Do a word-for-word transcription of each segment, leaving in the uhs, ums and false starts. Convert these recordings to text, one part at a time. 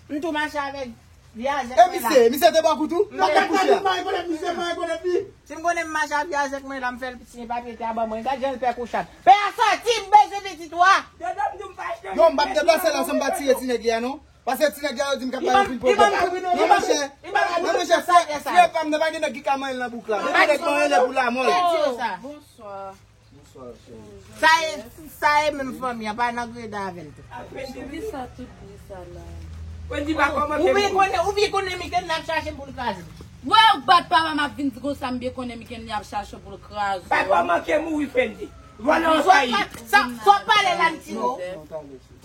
M tou mache avèk vye azèk mwen la. E misye, misye te bò kou tou? Misye pa rekonèt misye, pa rekonèt li. Si m konnen m mache avèk vye azèk mwen la, m fè l siyen papye te a ban mwen. Gad jan l pè kouchat. Pè a sòti, m bezwen pitit ou a. Yo, m p ap deplase la san m pa tire ti nèg li a non. Paske ti nèg la yo di m k ap bay anpil pwoblèm. Non monchè, non monchè, frè, frè pa m nan pa gen nèg ki ka manyen l nan bouk la. Depi nèg manyen l pou la mò l. Bonswa. Sa e, sa e menm fanmi an, pa nan greda avè l tou. Kisa tout bri sa la? Wendy pa kòman. Ou byen konnen, ou byen konnen Mikenn ap chache pou l kraze. Wè ou bat papa m ap vin di konsa, m byen konnen Mikenn ap chache pou l kraze. Papa manke mouri Wendy. Vòlè anvayi. Sa w pale la, m tire w.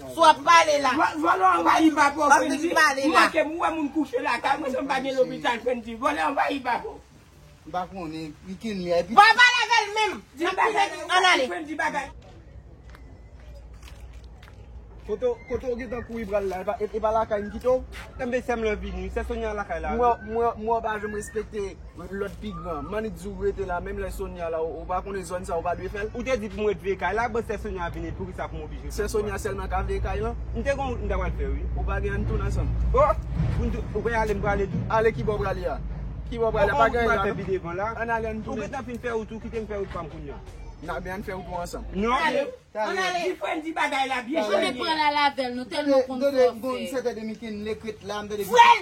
Sa w pale la. Vòlè anvayi papa Wendy. Ou manke mouri, moun kouche lakay mwen, sa m pa gen lopital Wendy. Vòlè anvayi papa. M pa konnen, Mikenn li a, epi. Bon, pale avè l menm. Di m bagay, ann ale. Di bagay. Kote, kote w gentan kouri pral la, e pa, e, e pa lakay m kite w? Tanbe sè m lan vini, sè Sonia lakay la. Mwen, mwen, mwen pa janm respekte lòd pi gran. Mannik di w rete la, menm lè Sonia la, ou, ou pa konnen zòn sa, ou pa dwe fè l. Ou te di pou mwen veye kay la, bon sè Sonia vini, poukisa pou m oblije fè l? Sè Sonia sèlman ka veye kay lan? M te gon, m ta pral fè, wi. Ou pa gen ann tounen ansanm. Oh! Pou n tou, ou kwè ale, m prale tou? Ale ki bò w prale a? Ki bò w prale a? Pa gen anyen la non. Ann ale ann tounen. Ou gentan fin fè wout ou, kite m fè wout pa m kounye a. N a byen ann fè wout ou ansanm. Non. Ale. Ann ale. Di Wendy bagay la byen. Ann ale pran l al avè l, nou tèlman konn sa w fè. M sèten de Mikenn lekrèt la, m tande. Frè l!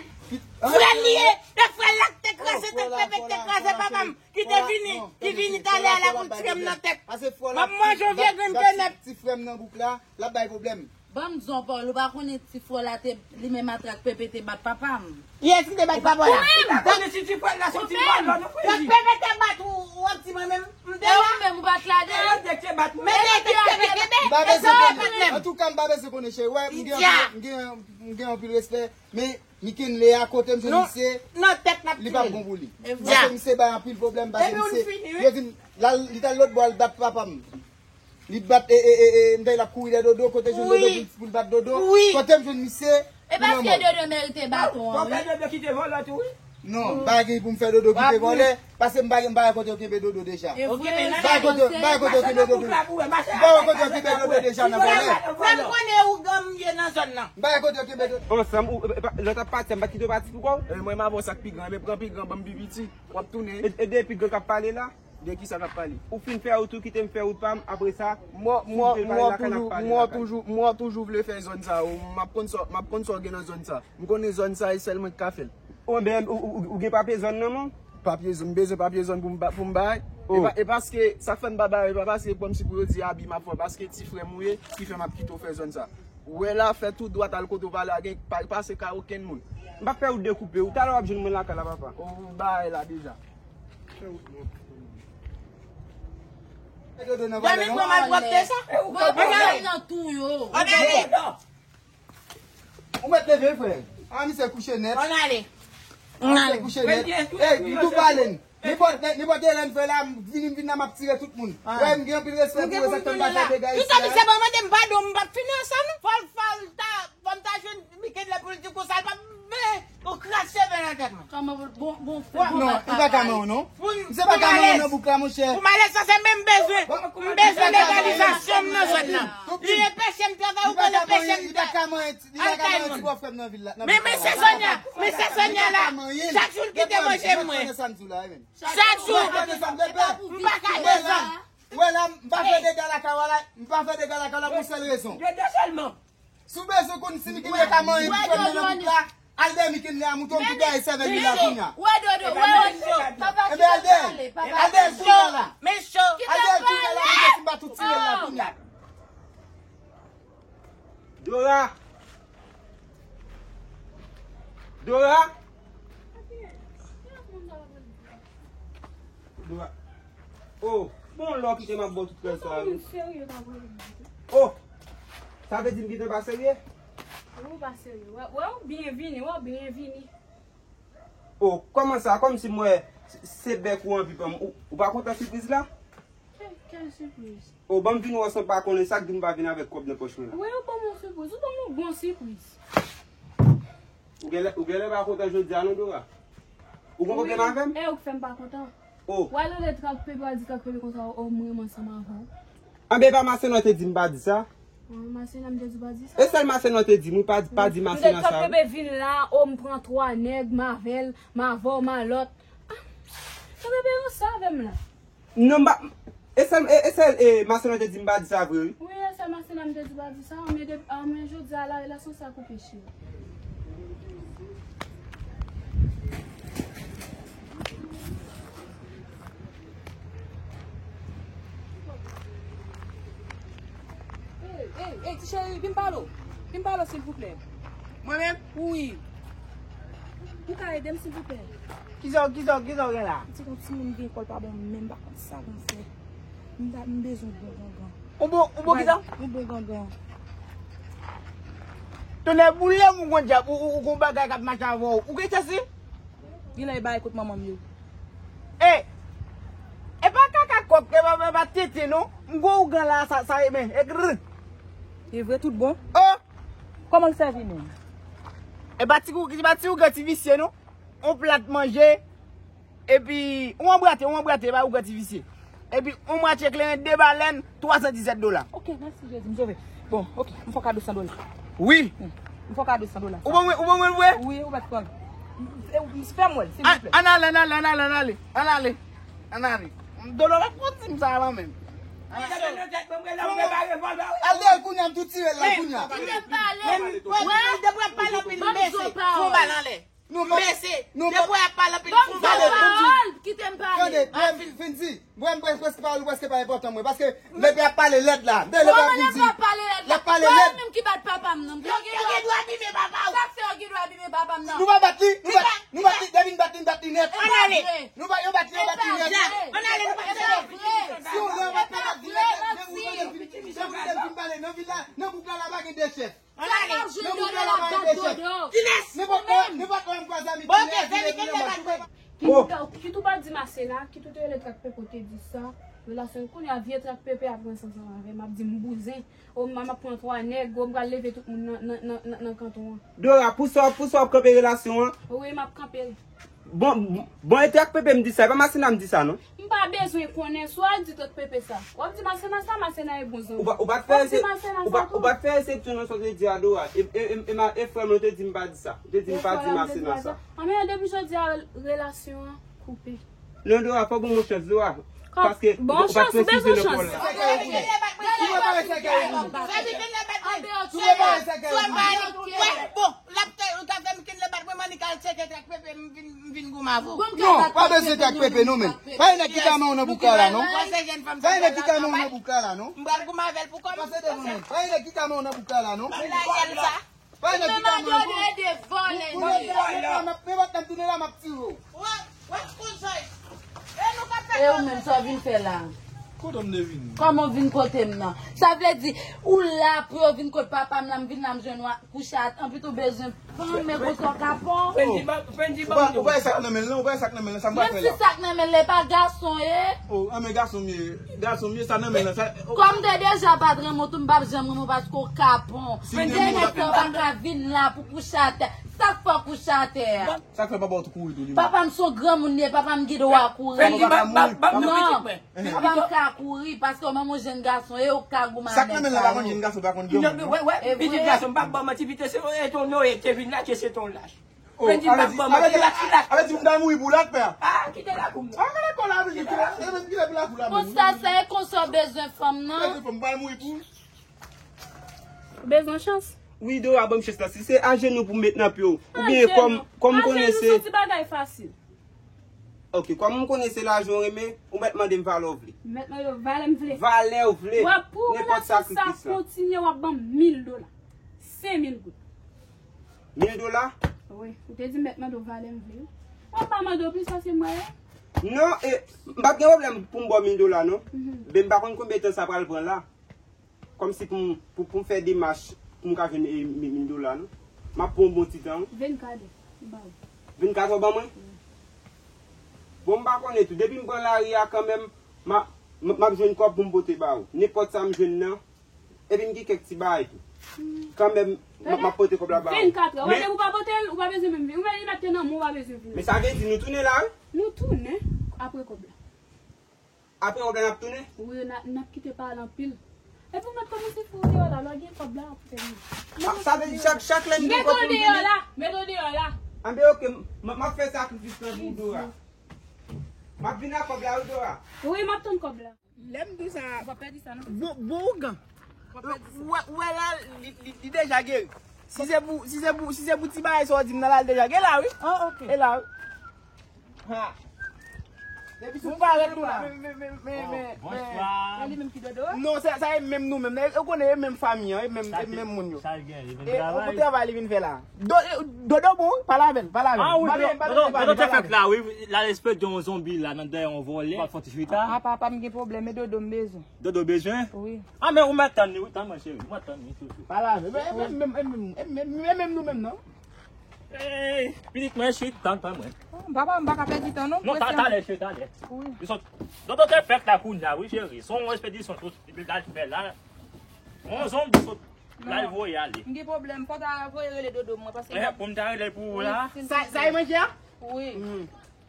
Frè l li ye! E frè l la ki te kraze tèt, te kraze papa m, ki te vini, ki vini talè a la pou l tire m nan tèt. M ap manje yon vye grenn kenèp. Ti frè m nan bouk la, l ap bay pwoblèm. Ban m di w yon pawòl, ou pa konnen ti frè w la te, li menm atrak pepe te bat papa m. Kiyès ki te bat papa w la? Ou menm! Ou pa konnen si ti frè l la se ti vòlò non, Wendy. Donk pepe te bat ou, ou ap di mwen menm, m te la. E ou menm, ou pa t la dan? E yo te bat mwen. Men e te kenbe, kenbe. M pa bezwen konnen. Antouka, m pa bezwen konnen, cheri. Wè, m gen anpil, m gen, m gen anpil respè. Men Mikenn a kote m jwenn misye, li p ap bon pou li. Paske misye bay anpil pwoblèm, paske misye, yo di m, l al, li t al lòt bò al bat papa m. Li bat, e, e, e, e, m tande l ap kouri dèyè Dodo, kote jwenn Dodo pou, pou l bat Dodo. Kote m jwenn misye, li nan mò. E paske Dodo merite baton an, wi. Dodo kite vòlè tou, wi. Non, m pa gen pou m fè Dodo kite vòlè, paske m pa gen, m pa wè kote yo kenbe Dodo deja. M pa wè kote, m pa wè kote yo kenbe Dodo. M pa wè kote yo kenbe Dodo deja nan vòlè. Sa m konnen ou gang ye nan zòn nan. M pa wè kote yo kenbe Dodo. Ansanm, ou, e, e, pa, lè w t ap pati, m pa t kite w pati pou kò w? E, mwen m avè w sa k pi gran, men pran pi gran, ban m pi piti, w ap tounen. E, e de pi gran k ap pale la? De kisa k ap pale? Ou fin fè wout ou, kite m fè wout pa m, apre sa. Mwen, mwen, mwen toujou, mwen toujou, mwen toujou vle fè zòn sa yo. M ap konn sa, m ap konn sa w gen nan zòn sa. M konnen zòn sa, e sèl mwen ki ka fè l. O, men, ou, ou, ou, ou gen papye zòn nan men w? Papye zòn, m bezwen papye zòn pou m ba, pou m bay. E pa, e paske, sa k fè m pa bay, e pa paske kòmsi pou yo di abi m ap fè, paske ti frè m ou ye, ki fè m ap kite w fè zòn sa. Ou wè la, fè tou dwat al kote w pale a, gen pa, pase kay okenn moun. M p ap fè wout dekoupe, ou talè w ap jwenn mwen lakay la, papa. Ou bay la deja. Fè wout mwen. Dodo nan vòlè non. Malpwòpte sa. Ou mèt leve, frè. A, misye kouche nèt. Ann ale. Ann ale. Misye kouche nèt. Ey, m tou pale n. Nenpòt, nenpòt erè n fè la, m vini, m vin la, m ap tire tout moun. Wè, m gen anpil respè pou yo, sa k fè m pa fè dega isi a. Toutan misye pa mande m padon, m p ap fini ansanm non. Fò l, fò l ta, fò m ta jwenn Mikenn la pou l di konsa, l p ap, men, ou kraz cheve nan tèt mwen. Kòman bon, bon, bon, non, li pa ka manyen w non. Misye pa ka manyen w nan bouk la, monchè. Pou malèz sa, se menm bezwen. M bezwen legalizasyon m nan zòn nan. Li enpeche m travay, ou konn enpeche m travay. Li pa ka manyen ti bòfrè m nan vil la. Men, men se Sonia, men se Sonia la. Chak jou l kite manje mwen. Chak jou. M pa ka desann. Wè la, m pa fè dega lakay w la, m pa fè dega lakay w la pou sèl rezon. De, de sèlman. Si w bezwen konn si Mikenn ka manyen ti frè m nan bouk la, al dèyè Mikenn la, mouton m tou gaye sèvèl li la kounya. Wè Dodo, wè Dodo. Ebyen al dèyè, al dèyè l kounya la. Al dèyè l kounya la, mouton si m pa tou tire l la kounya. Dora! Dora! Dora. Oh, bon lè w kite m ap bò tout lè sa. Ou pa moun serye, pa vre? Oh! Sa vle di m gentan pa serye? Ou pa serye. Wè, wè, ou byen vini, wè, ou byen vini. Oh, kòman sa? Kòmsi m wè se, se bèk ou anvi ban m. Ou, ou pa kontan sipriz la? Kèl, kèl sipriz? Oh, ban m vin wè w san pa konnen sa k di m pa vin avèk kòb nan pòch mwen la. Wi, ou ban m yon sipriz. Ou ban m yon bon sipriz. Ou genlè, ou genlè pa kontan jodi a non, Dora. Ou gen pwoblèm avè m? E ou k fè m pa kontan. Oh. W al anlè trap pepe, w al di trap pepe konsa, oh, m renmen ansanm avè w. Anben, e pa Masenò te di m pa di sa? Masena, m te di w pa di sa. E sèl Masena w te di, m pa, pa di Masena sa. Trèk pepe vin la, o, m pran twa nèg, m avè l, m avè w, m a lòt. Ah, trèk pepe ranse avè m la. Non, m pa, e sèl, e, e sèl, e, Masena w te di m pa di sa vre, wi. Wi, e sèl Masena m te di w pa di sa, men de, ah, men jodi a la, relasyon sa koupe, cheri. Ey, ey, ey, ti cheri, vin pale w. Vin pale w, silvouplè. Mwen menm? Wi. Ou ka ede m, silvouplè? Kisa, kisa, kisa w gen la? Ti kon timoun gen kò l pa bon, menm pa konn sa l ap fè. M ta, m bezwen yon bon gangan. Yon bon, yon bon kisa? Yon bon gangan. Tonnè boule m, ou gon dyab, ou, ou, ou gon bagay k ap mache avè w. Ou gen chans, wi. Genlè e bay kot manman m yo. E, e pa kaka kòk, e pa, e pa tenten non. M gwo ougan la, sa, sa e men, e grr. E vre tout bon? Oh! Kòman l sèvi menm? E pa ti kou, e pa ti ougan ti visye non. On plat manje, epi on anbrate, on anbrate, e pa ougan ti visye. Epi on mwache kleren, de balèn, twa san disèt dola. Ok, mèsi Jezi, m sove. Bon, ok, m fè w kado san dola. Wi. Hmm. M fè w kado san dola. Ou ban mwen, ou ban mwen vre? Wi, ou mèt pran l. Fè m wè l, silvouplè. Ann ale, ann ale, ann ale, ann ale. Ann ale. Ann ale. Dolo la pran ti m sa la menm. Ann ale. Al dèyè l kounye a, m tou tire l la kounye a. Kite m pale. Wè, depi w ap pale anpil, m bese. Fè yon bal anlè. Nou pa, bese, nou pa, depi w ap pale anpil, ban m fon pawòl, kite m pale. Tande, mwen fin di. Mwen, mwen prèske pawòl ou prèske pa enpòtan mwen. Paske depi ap pale lèd la. Depi l ap fin di. L ap pale lèd. Ou menm ki bat papa m nan. Yo gen dwa abime papa w. Sa k fè yo gen dwa abime papa m nan? Nou pa bat li, nou bat, nou bat li, depi n bat li, n bat li nèt. Ann ale. Nou pa, yo bat li, yo bat li nèt. Ann ale, nou pa. Si w lè w bat li, bat li nèt. Depi w fin pale nan vil la, nan bouk la, la pa gen de chèf. Ann ale. Nan bouk la, la pa gen de chèf. Kilès? Nenpòt lè, nenpòt lè m kwaze avèk Kilès, li rele m nan mòd. Kit ou pa di Masena, kit ou te rele Trèk Pepe, ou te di sa. Relasyon kounye a vye Trèk Pepe ap ranse ansanm avè m, ap di m bouzen. O, m ap pran twa nèg, o, m pral leve tout moun nan, nan, nan, nan, nan kanton an. Dora, pou sa, pou sa w ap kanpe relasyon an? Wi, m ap kanpe l. Bon, bon, e Trèk Pepe m di sa, e pa Masena m di sa, non. M pa bezwen konnen, si w al di Trèk Pepe sa. W ap di Masena sa, Masena e bon zanmi. Ou pa, ou pa t fè eseye, ou pa, ou pa t fè eseye tounen sa w te di a Dora. E, e, e, e ma, e frè m, ou te di m pa di sa. Ou te di m pa di Masena sa. Anben, depi jodi a, relasyon an koupe. Non, Dora, fò w ban mwen chans, Dora. Paske ou pa t presize nan pawòl la. Bon, l ap fè, ou ta fè m kenn lè bat mwen, m annik al tcheke Trèk Pepe, m vin, m vin goumen avè w. Non, pa bezwen Trèk Pepe, non, men. Pa gen nèg ki ka men w nan bouk la, non. Pa gen nèg ki ka men w nan bouk la, non. M pral goumen avè l pou kò m. Pase devan mwen. Pa gen nèg ki ka men w nan bouk la, non. Mwen la jèl sa. Pa gen nèg ki ka men w. Pou nèg la, men m ap tounen la, m ap tire w. E ou menm, sa w vin fè la? Kote m te vin? Kòman w vin kote m nan? Sa vle di, ou la pou yo vin kot papa m nan, m vin la, m jwenn w kouche atè, anpi tou bezwen fanm, men konsa w ka pon. Ou pa, ou pa wè sa k nan men l lan, ou pa wè sa k nan men l lan, sa m pral fè la. Menm si sa k nan men l lan, e pa gason ye. O, a men gason m ye, gason m ye, sa nan men l lan, sa. Kòm m te deja pa t renmen w tou, m p ap janm renmen w paske w ka pon. Si m te renmen w, m t ap. Nèg sa w pa ka vin la pou kouche atè. Sa k fè w kouche atè a? Sa k fè papa w tou kouri tou li menm? Papa m se yon granmoun li ye, papa m gen dwa kouri. Papa pa ka mouri. Non, papa m ka kouri paske w menm yon jèn gason e ou ka goumen avè sa. Sa k nan men l lan pa konn jèn gason, pa konn granmoun, non. Wè, wè, pitit gason m p ap ba w manti, pitit se, e, ton Noye te vin la, ke se ton lach. Fendy m p ap ba w manti, lach ki lach. Avèti m ta mouri pou lach, pè. Ah, kite la pou mwen. Ah, gade kò la, avèti ki lach, e menm ki lè pou la pou la menm. Konsa sa e konsa w bezwen fanm nan. Bezwen fanm, m pral mouri pou. Ou bezwen chans? Wi, Dora, ban m chans la. Si se ajenou pou m met nan pye w, oubyen kòm, kòm m konnen se. Ajenou se ti bagay fasil. Ok, kòm m konnen se lajan w renmen, ou mèt mande m valè w vle. M mèt mande w valè m vle. Valè w vle. Wè, pou relasyon sa kontinye, w ap ban m mil dola. Senk mil goud. Mil dola? Wi, ou te di m mèt mande w valè m vle. W ap pa mande w plis paske m wè. Non, e, m p ap gen pwoblèm pou m ba w mil dola, non. Mhm. Men m pa konn konbyen tan sa pral pran la. Kòmsi pou m, pou, pou m fè demach pou m ka jwenn, e, mi-, mil dola, non. M ap pran yon bon ti tan, wi. Vennkat è, m ba ou. Vennkat è w ban mwen? Wi. Bon, m pa konnen tou. Depi m pran lari a kanmenm, m a, m, m ap jwenn kòb pou m pote ba ou. Nenpòt sa m jwenn nan, epi m gen kèk ti bagay tou. Hmm. Kanmenm, m, m ap pote kòb la ba ou. Vennkat è. Ou pa, ou pa pote l, ou pa bezwen menm vin. Ou pa, li mèt te nan men w, ou pa bezwen vin. Men sa vle di nou tounen la, wi? Nou tounen apre kòb la. Apre kòb la n ap tounen? Wi, n a, n ap kite pale anpil. Epi w mèt kòmanse fè w deyò la, lè w gen kòb la, w ap fè li. Ah, sa vle di chak, chak lè m gen kòb pou m vini? Met w deyò la, met w deyò la. Anben, oke, m, m ap fè sakrifis lan pou w, Dora. M ap vin ak kòb la, wi, Dora. Wi, m ap tann kòb la. Lè m di w sa, ou p ap pèdi sa, non. Bon, bon ougan. Ou p ap pèdi sa. Ou wè, ou wè la, li, li, li deja geri. Si se pou, si se pou, si se pou ti bagay sa w di m nan la, li deja gen la, wi. Ah, oke. E la, wi. Ha. Depi sou parèt nou la. Men, men, men, men, men, men. Bonswa. E li menm ki dodo a? Non, sa, sa e menm nou menm. E, ou konnen e menm fanmi an, e menm, e menm moun yo. Sa l gen, li vin travay. E travay li vin fè la. Do-, e, dodo bon, wi, pale avè l, pale avè l. Ah, wi, dodo, dodo te fèt la, wi. L al espedye yon zonbi la, nan dèyè yon vòlè. L al fè yon ti chita. Ah, papa, m gen pwoblèm, e dodo m bezwen. Dodo bezwen? Wi. Ah, men ou mèt tann li, wi, tann mwen, cheri. Ou mèt tann li, toujou. Pale avè l. E, e, e, e menm nou menm, non? Ey, pitit mwen, cheri, tann, tann mwen. Oh, papa, m pa ka pèdi tan non. Non, ta-, talè, cheri, talè. Wi. Li sot, dodo te fèt la kounye a, wi, cheri. Se yon espedisyon sot, li al fè la. Yon zonbi sot, l al voye ale. M gen pwoblèm, fò w ta voye rele dodo mwen, paske... Eh, pou m ta rele l pou ou la? Sa, sa e manje a? Wi.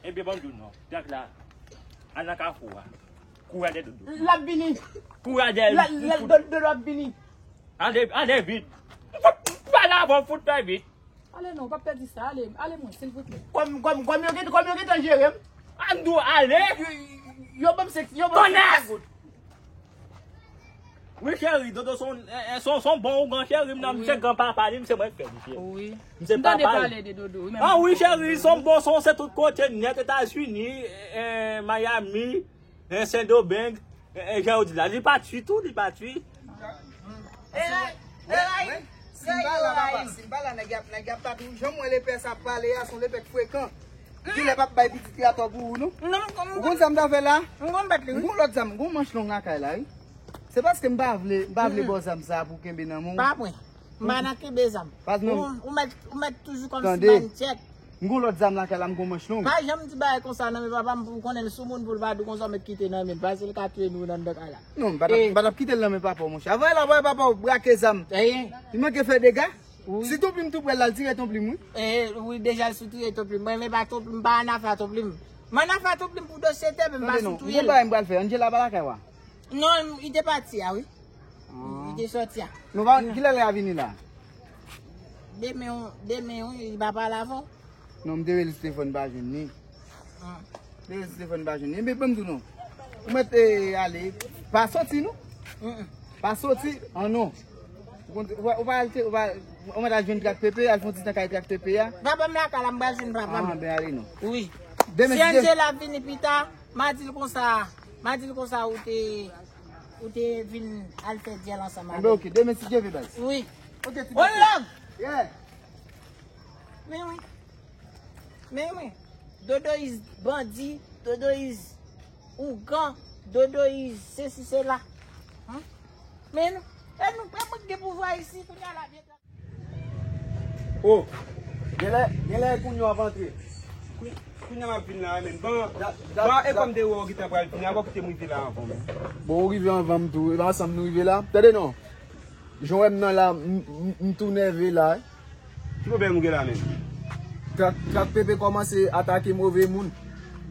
Ebyen, ban m di w non. Tèt la, al nan kafou a. Kouri dèyè dodo. L ap vini. Kouri dèyè l. L ap, l ap, dodo ap vini. Ale, ale vit. Fout, pale avè w, fout fè vit. Ale non, w p ap pèdi sa. Ale, ale mwen, silvouplè. Kòm, kòm, kòm yo gen, kòm yo gentan jere m. An di w ale. Yo, yo ban m senk, yo ban m senk goud. Wi, cheri, Dodo se yon, eh, eh, se yon, se yon bon ougan, cheri, m nan, m se granpapa li, m se mwen k fè li, cheri. Wi. M se papa li. M tande pale de Dodo, wi, men... Ah, wi, cheri, se yon bon, se yon, se tout kote nèt, Etazini, eh, Miami, eh, Sendomeng, eh, eh, jan yo di la, li pa twi tou, li pa twi. Eray, eray, si m pa la, papa, si m pa la, nèg y ap, nèg y ap bat ou. Jan m wè lepè sa ap pale a, se yon lepè k frekan. Kilè p ap bay pitit li atò pou ou, non? Non, m konn... Ou konn sa m ta fè la? M konn bat li, wi. M gon lòt zam, m gon manch long lakay la, wi. Se paske m pa vle, m pa vle ba w zam sa pou kenbe nan men w. Pa pran. M pa nan kenbe zam. Ou, ou mèt, ou mèt toujou kòmsi m pa n tchèk. M gon lòt zam lakay la, m gon manch long. Pa janm di bagay konsa nan men papa m pou w konnen l soumoun pou l pa di w konsa w mèt kite nan men l. Paske l ka touye nou anndan kay la. Non, m pa t ap, m pa t ap kite l nan men papa w, monchè. Avan l ap wè papa w brake zam. Li manke fè dega. Wi. Si Tonplim tou prè l la, l tire Tonplim, wi. Eh, wi, deja l sou touye Tonplim. Mwen, men pa Tonplim, m pa annafè a Tonplim. M annafè a Tonplim pou dosye te, men m pa sou touye l. Tande non, m gon bagay m pral fè. Angela pa lakay ou a? Non, li te pati a, wi. Li te sòti a. Non, pa, kilè l a vini la? Demen, demen, wi, li pa pale avè w? Non, m te rele sou telefòn, m pa jwenn li. Ah. Rele sou telefòn, m pa jwenn li. Ebyen, ban m di w non. Ou mèt, eh, ale. Pa soti, non? Mm-mm. Pa soti, an non. Ou konn, ou pa, ou pa al te, ou pa, ou mèt al jwenn Trak Pepe, al fè yon ti tan kay Trak Pepe a. Papa m lakay la, m pral jwenn papa m. Ah, ben ale non. Wi. Demen, si Angela vini pita, m a di l konsa, m a di l konsa ou te, ou te vin al fè dyèl ansanm avè l. Enben, oke, demen si Dye vle, baz. Wi. Oke, ti... One love! Yeah. Men wi. Men wi. Dodo is bandi, Dodo is ougan, Dodo is sesi sela. Hein? Men nou, e nou, e mwen ki gen pouvwa isi, kounye a la, byen. Oh, genlè, genlè kounye a w ap antre. Kou-, kounye a m ap vin la, men. Bon, bon, e kòm te wè w gentan pral vini, avan w kite m rive la anvan w, men. Bon, ou rive anvan m tou, e pa ansanm nou rive la. Tande non. Jan w wè m nan la, m, m, m tou nève la, wi. Ki pwoblèm ou gen la menm? Trak, Trak Pepe kòmanse atake move moun.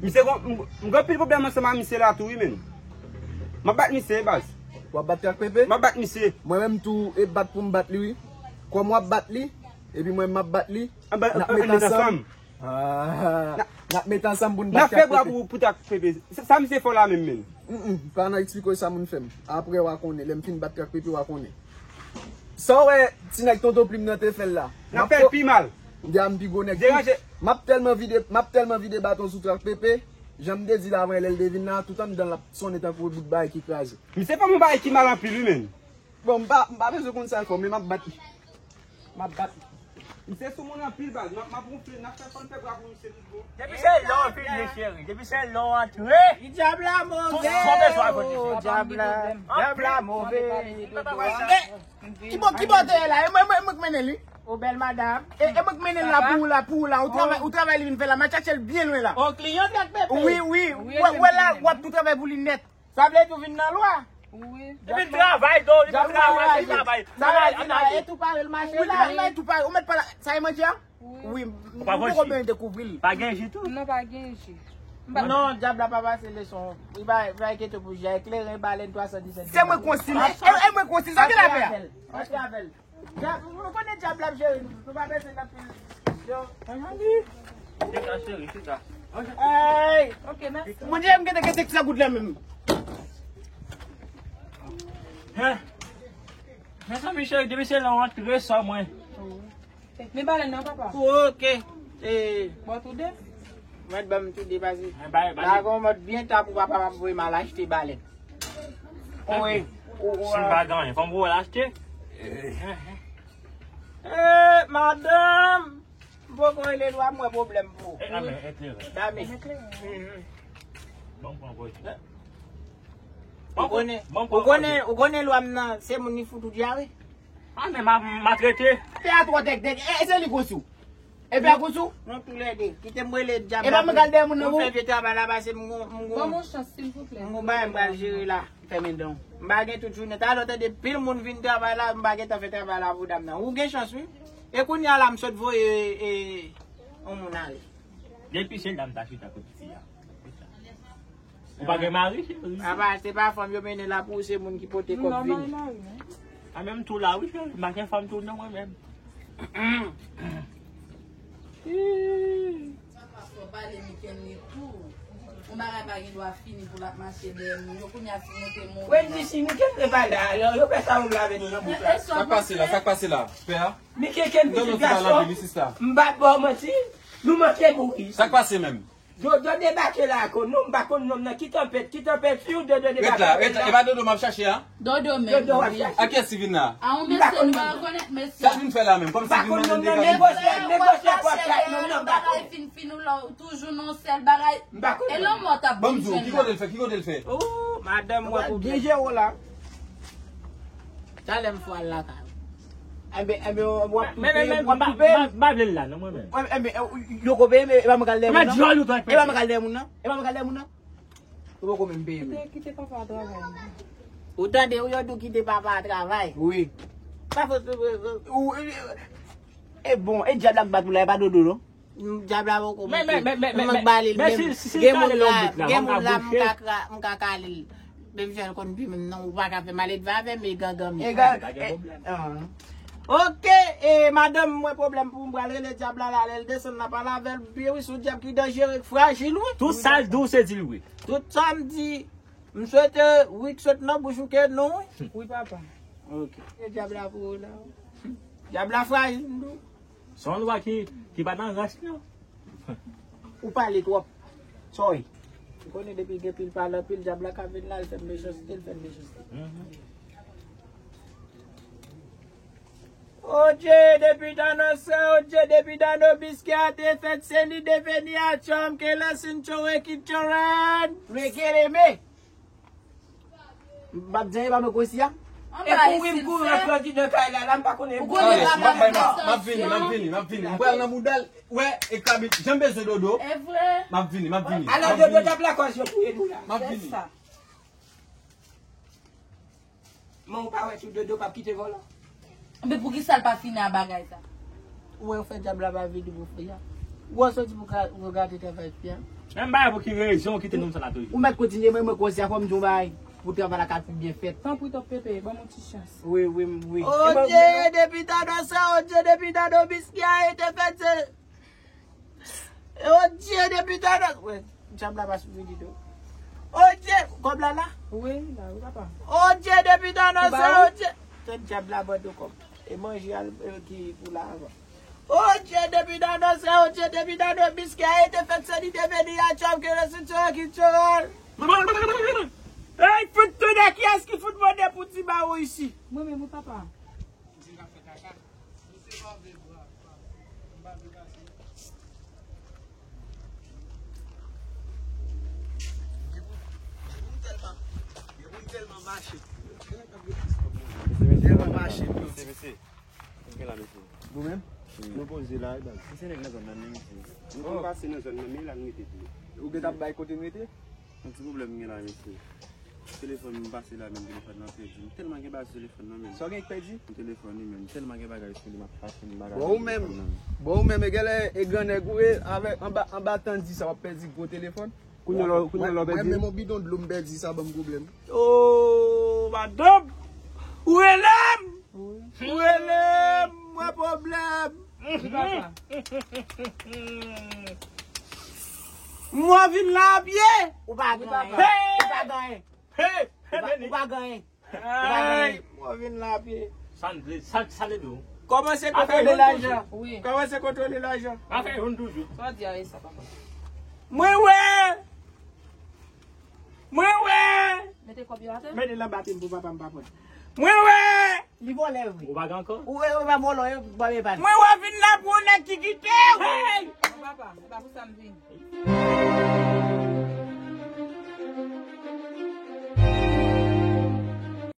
Misye gon, m, m gen anpil pwoblèm ansanm ak misye la tou wi menm. M ap bat misye wi baz. W ap bat Trak Pepe? M ap bat misye. Mwen menm tou e bat pou m bat li wi. Kòm w ap bat li, epi mwen m ap bat li, n ap met ansanm. Ah, n ap met ansanm pou n bat Trak Pepe. N ap fè bra pou, pou Trak Pepe. Sa, sa misye fè w la menm menm? Mm, mm, pa nan eksplike w sa moun fè m. Apre w a konnen, lè m fin bat Trak Pepe w a konnen. Sa w wè ti nèg Tonton Plim nan te fè l la? N ap fè l pi mal. Deja m pi gwo nèg tou. M ap tèlman vide, m ap tèlman vide baton sou Trak Pepe. Jan m te di l avan lè l te vin la, tout anndan l ap sonnen tankou bout bagay ki kraze. Misye fè m yon bagay ki mal anpil wi menn. Bon, m pa, m pa bezwen konn sa l fè w, men m ap bat li. M ap bat li. Misye sou moun anpil baz. M ap, m ap wonfle, n ap fè fòn fè bra pou misye tout bon. Depi se lè w vini, cheri. Depi se lè w antre. Dyab la move. Tout sa w bezwen avè misye. Dyab la, dyab la move. Ki bò, ki bò te ye la? E mwen, mwen, mwen k mennen li. O bèl madanm. E, e mwen k mennen l la pou ou la, pou ou la. Ou travay, ou travay li vin fè la. M al chache l byen lwen la. O kliyan Trak Pepe. Wi, wi. Wè, wè la, w ap tou travay pou li nèt. Sa vle di w vin nan lwa? Wi. Li vin travay, do, li vin travay, li travay. Sa vle di la, e tou pare l mache la. Wi, li tou pare. Ou mèt pa la. Sa e manje a? Wi. Ou pa pran ji? Ou poko byen dekouvri l. Pa gen ji tou? Non, pa gen ji. Non, dyab la pa pase leson. Li pa, li pa enkyete pou jè. Kleren, balèn, twa san disèt. Se mwen konsi, e, e mwen konsi, sa ki la fè a? Antre avè l. Antre avè l. Dyab, ou konnen dyab la ap jere nou. Nou pa bezwen nan pil. Yo. Chita, cheri, chita. Ay! Ok, mèsi. Mwen di m gen de kete sa goud la menm. Hein? Mezanmi, cheri, depi se lè w antre sò mwen. Men balèn nan, papa. Ok. E, bon, toude. Mwen ban m toude pase. La gon mòd byen ta pou papa m ap voye m al achte balèn. Wi. Si m pa gen anyen, fò m voye l achte. Eh, madanm, m poko rele lwa, m wè pwoblèm pou ou. Dame. Bon, bon, bon. Ou konnen, ou konnen, ou konnen lwa m nan, se moun li fout ou dyare. Ah, men m a, m a trete. Pè a twò tèktèk. E, e se li gwo sou. E pè a gwo sou? Non, toulède. Kite m rele dyab la. E pa mwen k al dèyè moun nan pou fè vye travay la, pase m gon, m gon, m gon bagay m pral jere la. Fèmen dan w. M pa gen tout jounen. Talè w tande pil moun vin travay la, m pa gentan fè travay la pou dam nan. Ou gen chans, wi. E kounye a la, m sot voye, e, yon moun ale. Depi se dam ta chita kot fi a. Ou pa gen mari, cheri? Apa, se pa fanm yo mennen la pou ou, se moun ki pote kòb vini. A menm tou la, wi, cheri. M pa gen fanm tou non, mwen menm. Sa pa fò pale, Mikenly tou. Yon bagay pa gen dwa fini pou l ap mache dèyè moun. Yo kounye a si nou te mouri. Wendy, si Mikenly pa la, yo, yo fè sa yo vle avè nou nan bouk la. Sa k pase la? Sa k pase la? Pè a? Mikenly ti gason. M pa ba w manti. Nou manke mouri. Sa k pase menm? Dodo debake la ankò. Non, m pa konn nonm nan. Ki tanpèt? Ki tanpèt? Fiw Dodo debake la. Ret la, ret la. E pa Dodo m ap chache a? Dodo menm. Dodo w ap chache. A kiyès ki vin la? A yon mesye nou pa rekonèt mesye. Sa vin fè la menm? Kòmsi vin nan negosye, negosye pou ap chache nonm nan. Bagay fin fin ou la, ou toujou nan sèl bagay. M pa konn. E lanmò t ap vin jwenn la. Ban m di w, ki kote l fè? Ki kote l fè? Oh, madanm mwen pou byen jere w la. Talè m fò al lakay ou. Enben, enben, w ap toupe, w ap toupe. M pa vle l la, non, mwen menm. Enben, yo ko peye, men e pa mwen k al dèyè moun nan. E pa mwen k al dèyè moun nan. E pa mwen k al dèyè moun nan. Ou poko menm peye menm. Kite, kite papa travay. Ou tande, ou yo di w kite papa travay. Wi. Pa fòt, ou, e bon, e dyab la k bat ou la, e pa Dodo, non? Dyab la poko moute. Men, men, men, men, men, men, men, men, men, si, si, si, gen moun la, gen moun la, m ka kra-, m ka kale l. Depi jèn konn pi menm non, ou pa ka fè maledve avè m, e gangan m ye. E ga-, e, ah. Ok, e, madanm, mwen pwoblèm pou m pral rele dyab la la, lè l desann la pale avè l byen wi, se yon dyab ki danjere, frajil wi. Tout sa l di w se di l wi. Tout sa m di, m swete wi k sot nan bouch ou ke non wi. Wi papa. Ok. E dyab la pou ou la. Dyab la frajil m di w. Se yon lwa ki, ki pa nan ras li non. Ou pale twòp. Sorry. Ou konnen depi gen pil pale anpil, dyab la ka vin la, l fè m mechanste, l fè m mechanste. Oje, depi dano sa, oje, depi dano biskè a te fèt, se li deveni a chòm ke la sin chore ki choran. Rekeleme. M ap di anyen, pa mwen konsi a. E kouri m kouri antre andidan kay la, la m pa konnen. Ou konnen pa mwen. M ap vini, m ap vini, m ap vini. M pral nan bouda l. Wè, e kabit, jan m bezwen Dodo. E vre. M ap vini, m ap vini. Alò Dodo t ap lakòz yo touye nou la. M ap vini. Men ou pa wè tou Dodo p ap kite vòlò. Men poukisa l pa fini a bagay sa? Ou wè, ou fè dyab la pa vini pou fè a. Ou wè, soti pou ka, pou gate travay fi a. Men m pa wè pou ki rezon ou kite nonm sa la toujou. Ou mèt kontinye, men mwen konsi a fò m di w bagay pou travay la ka pi byen fèt. Tanpri, Top Pepe, ban m yon ti chans. Wi, wi, wi. Oje, depi tado sa, oje, depi tado biskè a te fèt, se Oje, depi tado. Wè, dyab la pa sou vini tou. Oje, kòb la la? Wi, la, wi, papa. Oje, depi tado sa, oje. Tann dyab la ban nou kòb. E manje al, e, ki pou la avan. Oje, depi tado sa, oje, depi tado biskè a te fèt, se li te vini a chòm ke le sou chòm ki chòm. Ey, fout tounen, kiyès ki fout mande pou ti bawo isi? Mwen menm, wi, papa. Mesye, mesye, mesye, mesye. Nou menm? Nou poze la, e baz. Misye nèg nan zòn nan, men misye. Nou konn pase nan zòn nan, men la n rete tou. Ou gentan bay kote n rete? Yon ti pwoblèm m gen la, mesye. Telefòn m pase la, menm telefòn nan pèdi. M tèlman gen bagay sou telefòn nan, menm. Sa w gen k pèdi? M telefòn wi, menm. M tèlman gen bagay sou li, m ap fache m bagay sou telefòn nan. Bon, ou menm, e genlè, e grannèg ou ye, avèk, anba, anba tan di sa, w ap pèdi gwo telefòn? Kounye a lò, kounye a lò pèdi. Mwen menm yon bidon dlo m pèdi, sa ban m pwoblèm. Oh, madanm! Ou rele m! Ou rele m! Mwen pwoblèm! Mwen vin la a pye! Ou pa ganyen. Ou pa ganyen. Ou pa ganyen. Ay, mwen vin la a pye. Sa n vle, sa, sa n vle di w. Kòmanse kontwole lajan. Wi. Kòmanse kontwole lajan. Afè youn toujou. Sa w di a, e sa, papa. Mwen wè. Mwen wè. Mete kòb yo atè. Mete l anba pye m pou papa m pa pran. Mwen wè. Li vòlè vre. Ou pa gen ankò? Ou wè, ou pa vòlè, ou pa vòlè. Mwen wè vin la pou yon nèg ki kite w. Hey! Non, papa, se pa pou sa m vini.